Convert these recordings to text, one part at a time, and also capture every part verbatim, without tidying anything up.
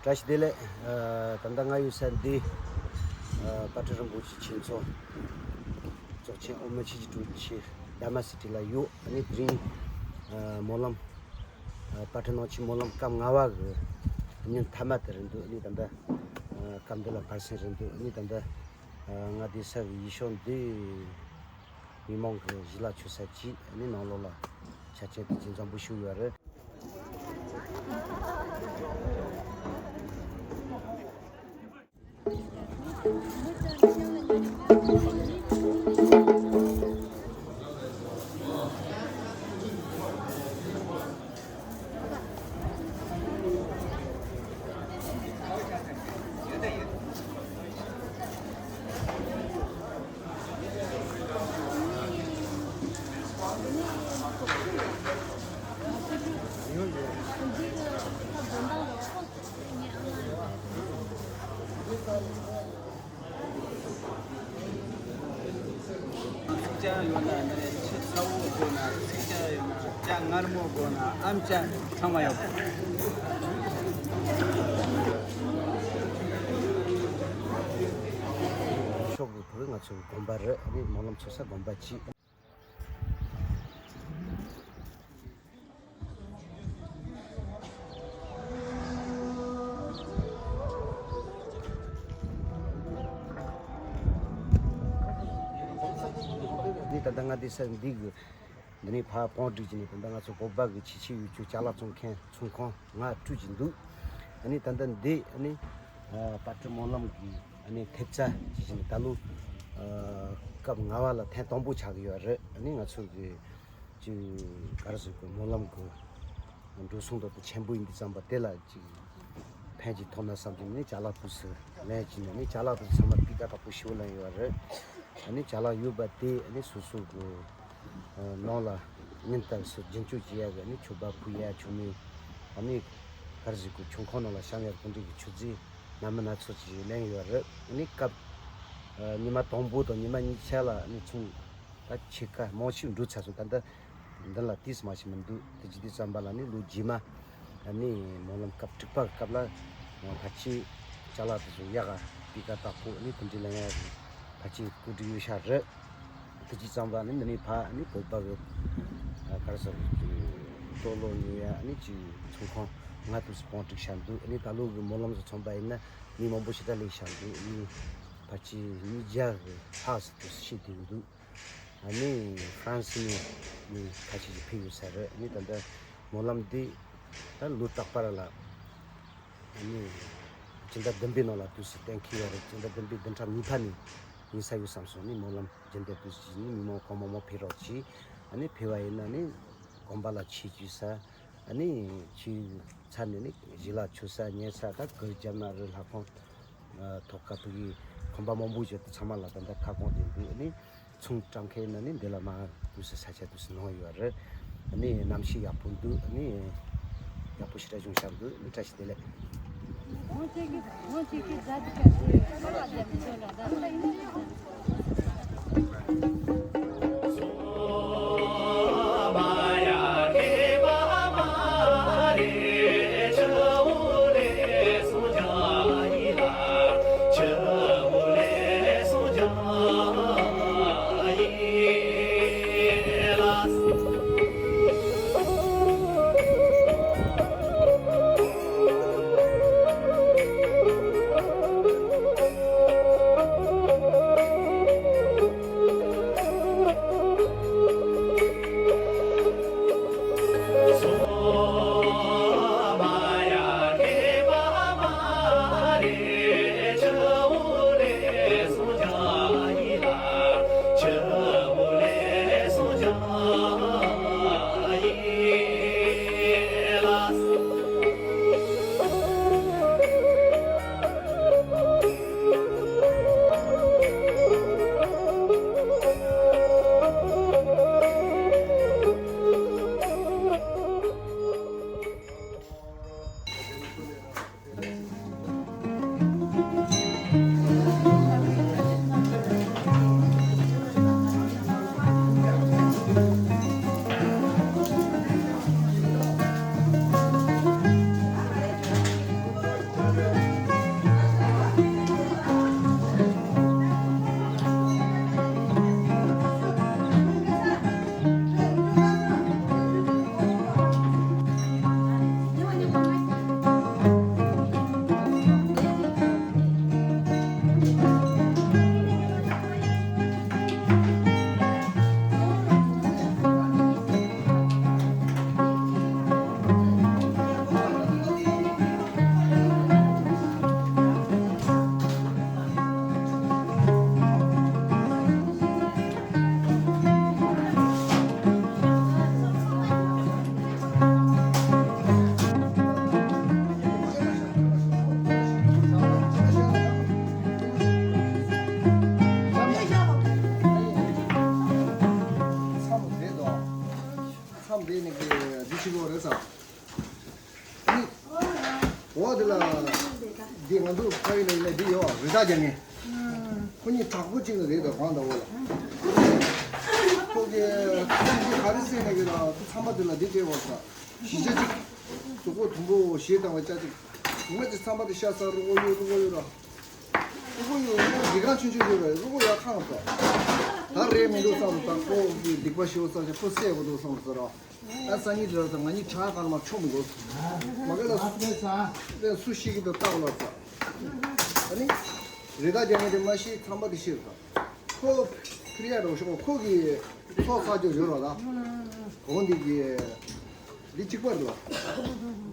བཀྲ་ཤིས་བདེ་ལེགས། ཨ། ད་ལྟ་ང་ཡོད་ས་འདི། ཨ། དཔལ་སྤྲུལ་རིན་པོ་ཆེ་ཆོས་མཚོ། རྫོགས་ཆེན་ཨོཾ་མ་ཆེ་ཆེ་གྲུབ་ཆེ་ཌ་མ་སི་ཊི་ལ་ཡོད། ཨ་ནི་དེ་རིང་། ཨ། སྨོན་ལམ། ཨ། དཔལ་སྤྲུལ་ནང་ཆེན་སྨོན་ལམ་སྐབས་ལྔ་པ་གི་ཉིན་མཐའ་མ་དེ་རེད་འདུག་ཨ་ནི་ད་ལྟ། ཨ། སྐབས་འདི་ལ་བར་གསེང་རེད་འདུག་ཨ་ནི་ད་ལྟ། ཨ། ང་བསྡད་ས་གི་ཡུལ་ཤོག་འདི། མི་མང་གི་ཞི་ལྷག་མཆོད་ས་གཅིག་ཨ་ནི་ནང་ལོགས་ལ་ཆ་རྐྱེན་དེ་ཚོ་འཛོམས་པོ་ཞིག་ཡོད་རེད། ཚིག་ཅན་ཡོད་ན་ནི་ཆུ་ཚ་བོ་དགོས་ན། ཚིག་ཅན་ཡོད་ན་ཅན་མངར་མོ་དགོས་ན་ཨམ་ཅན་ཚང་མ་ཡོད། ཤོག་གི་བུ་ང་ཚོའི་དགོན་པ་རེད། ཨ་ནི་སྨོན་ལམ་ཚོགས་ས་དགོན་པ་གཅིག་ནི་ད་ལྟ་ང་འདི་ས་འདི་གི་འདི་ནས་ཕར་བང་བསྒྲིགས་ཀྱི་ནི་ད་ལྟ་ང་ཚོ་བོད་པ་གི་ཆེས་ཆེ་ཡུལ་ཆུ་ཅ་ལག་བཙོང་མཁན་ཚོང་ཁང་ང་སྤྲུལ་གྱི་འདུག་ཨ་ནི་ད་ལྟ་འདི་ཨ་ནི་དཔལ་སྤྲུལ་སྨོན་ལམ་གི་ཨ་ནི་ཐེབས་རྩ་ཇི་བཞིན་ད་ལོ་སྐབས་ལྔ་པ་ལ་ཐེངས་དང་པོ་ཆགས་ཀྱི་ཡོད་རེད། ཨ་ནི་ང་ཚོ་གི་ཅིག་ག་རེ་ཟེར་དགོས། སྨོན་ལམ་གི་འགྲོ་སོང་དང་དེ་ཆེན་པོ་ཡིན་དུས་ཙམ་པ་དེ་ལ་ཅིག་ཕན་ཅིག་ཐོགས་ན་བསམ་གྱི་ནི་ཅ་ལག་དུས་སུ་ལེན་གྱི་ནི་ནི་ཅ་ལག་དུས་ཚང་མ་སྤུས་ཀ་དག་པོ་ཞིག་ལེན་ཡོད་རེད། ཨ་ནི་ཅ་ལག་ཡོད་པ་དེ་ཨ་ནི་སོ་སོ་གི་ནང་ལ་ཉིན་ལྟར་སུ་རྒྱུན་སྤྱོད་བྱེད་ཡ་གི་ཨ་ནི་མཆོད་པ་ཕུལ་ཡ་ཆོ་མེད། ཨ་ནི་ག་རེ་ཟེར་དགོས། ཁྱུང་ཁང་ནང་ལ་བཤམས་ཡ་གི་དེ་འདྲའི་གི་མཆོད་རྫས་སྣ་མིན་སྣ་ཚོགས་ཅིག་ལེན་ཡོད་རེད། ཨ་ནི་སྐབས་ཉི་མ་དང་པོ་དང་ཉི་མ་གཉིས་ཆ་ལ་ཨ་ནི་ཚོང་ད་ཕྱེད་ཀ་མང་ཤོས་འགྲོ་ཚར་སོང་། ད་ལྟ་འདི་ལ་ཏིས་མ་ཞིག་མི་འདུག་དེ་ཇི་དུས་ཙམ་པ་ལ་ནི་ལོ་རྗེས་མ་ནི་སྨོན་ལམ་སྐབས་དྲུག་པ་སྐབས་ལ་ཕལ་ཆེར་ཅ་ལག་དེ་ཚོ་ཡག་ག་སྤུས་ཀ་དག་པོ་ནི་དེ་འདྲའི་ལེན་ཡ་ཕལ་ཆེར་བཀོད་སྒྲིག་ཡོད་ཤག་རེད། དེ་ཇི་ཙམ་པ་ནི་འདི་ནས་ཕར་ནི་བོད་པ་གི་ག་རེ་ཟེར་ལྟོ་ལོ་ཉོ་ཡ་ནི་ཅིག་ཚོང་ཁང་ང་དུས་སུ་བང་བསྒྲིགས་ཤག་འདུག་ནི་ད་ལོ་གི་སྨོན་ལམ་ཚོ་ཚོམས་པ་ཡིན་ན་མི་མང་པོ་ཞེ་དྲག་སླེབས་ཤག་འདུག་ནི་ཕལ་ཆེར་ཉིས་བརྒྱ་གི་ལྷག་ཙམ་དུ་ཤེས་བསྡད་ཀྱི་འདུག་ཨ་ནི་ཧྥ་རན་སི་ནས་ནི་ཁ་ཤས་ཤིག་ཕེབས་ཡོད་ས་རེད། ཨ་ནི་ད་ལྟ་སྨོན་ལམ་འདི་ད་ལོ་རྟག་པར་ལ་ཨ་ནི་སྤྱི་ཟླ་བདུན་པའི་ནང་ལ་དུས་སུ་གཏན་འཁེལ་ཡོད་རེད། སྤྱི་ཟླ་བདུན་པའི་བདུན་ཕྲག་གཉིས་པ་ནས་ཡིན་ས་ཡོད་བསམ་སོང་། ནི་སྨོན་ལམ་རྒྱུན་ལྡན་དུས་སུ་ནི་མི་མང་གང་མང་མང་ཕེབས་རོགས་གྱིས། ཨ་ནི་ཕེབས་པ་ཡིན་ན་ནི་དགོན་པ་ལ་ཆོས་བྱེད་ས། ཨ་ནི་ཆོས་ཚར་ནས་ནི་ཞི་ལྷག་མཆོད་ས་ཉལ་ས། ད་གུར་རྒྱབ་ན་རེད། ལྷ་ཁང་ཐོག་ཁ་ཕུག་གི་ཁང་པ་མང་པོ་ཞིག་དེ་ཚང་མ་ལ་ད་ལྟ་ཁ་སྐོང་དེ་འདུག་ཨ་ནི་ཚོང་བཀྲམ་མཁན་ཡིན་ན་ནི་འདི་ལ་མར་དུས་སུ་ས་ཆ་དུས་སུ་ནང་ཡོད་རེད། ཨ་ནི་གནམ་གཤིས་ཡག་པོ་འདུག་ཨ་ནི་ཡག་པོ་ཞེ་དྲག་བྱུང་ཤག་འདུག་ཨ་ནི་བཀྲ་ཤིས་བདེ་ལེགས། ནས་ཀྱི་འདི་ཕྱི་ལོགས་རེད་ས། འོ་དེ་ལ་འདི་ང་ཚོ་ཕ་ཡུལ་ལ་ཡིན་ན་འདི་ཡོད་རི་དྭགས་རྒྱག་མཁན། ཁོ་གཉིས་དྲག་པོ་གཅིག་ལ་རེད་དོ་གང་ལྟ་བ་ལ། ཁོ་གི་ཁོ་གི་ག་རེ་ཟེར་ན་གི་ལ་ཁོ་ཚང་མ་དེ་ལ་འདི་སྤྲད་བ་ས། བཞི་ཆ་གཅིག་གཟུགས་པོ་དུམ་བུ་བཞི་བཏང་བ་ཆ་གཅིག་ངས་དེ་ཚང་མ་དེ་ཤ་ཟ་རུ་གོ་ཡོད་རུ་གོ་ཡོད་ར། རུ་གོ་ཡོད་རུ་གོ་འདི་གང་ཆུང་ཆུང་ཡོད་ར་རུ་གོ་ཡ་ཁང་ས། ད་རེད་མི་འདུག་བསམ་ད་ཁོ་གི་སྡིག་པ་ཞེ་པོ་བསགས་ཀྱང་ཁོ་བསད་དགོས་འདུག་བསམ་ཟེར་ར། ཨ་སང་ཉིན་རེ་རེ་ང་གཉིས་བྲག་སྒང་ལ་མར་མཆོངས་མི་དགོས། མ་གི་ལ་སུ་ལས་ས་ལས་སུ་ཤི་གི་འདུག་ལྟ་བ་ལ་ས། ཨ་ནི། རི་དྭགས་རྒྱག་མཁན་དེ་མ་ཤི་ཚང་མ་དེ་ཤི་རུ་ད། ཁོ་ཕི་རི་ཡ་རོ་ཤོག་ཁོ་གི་ཚོགས་བསགས་རྒྱུ་ཡོད་རོ་ད། གོང་འདི་གི་འདི་གཅིག་པ་རེད་ལ།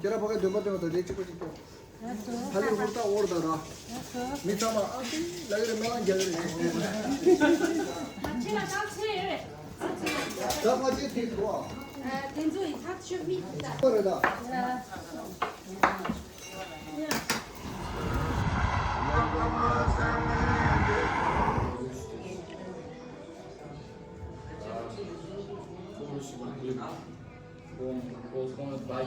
ཁྱེད་རང་ཕ་གི་འདོན་པ་སྟོན་པ་དང་དེ་གཅིག་པ་གཅིག་པ། ཧ་ལས་ཧུར་ཐག་འོར་ད་ར། མི་ཚང་མ་ཨ་ཙི་ལ་ཡོད་རེད་སྨོན་ལམ་རྒྱག་གི་རེད། ད་ཕ་ཆེ་དེ་འགྲོ་ཨ། དེ་ཚོ་ཡི་ཐག་ཆོད་མི་ད། ཁོ་རེད་ད། Postpone it by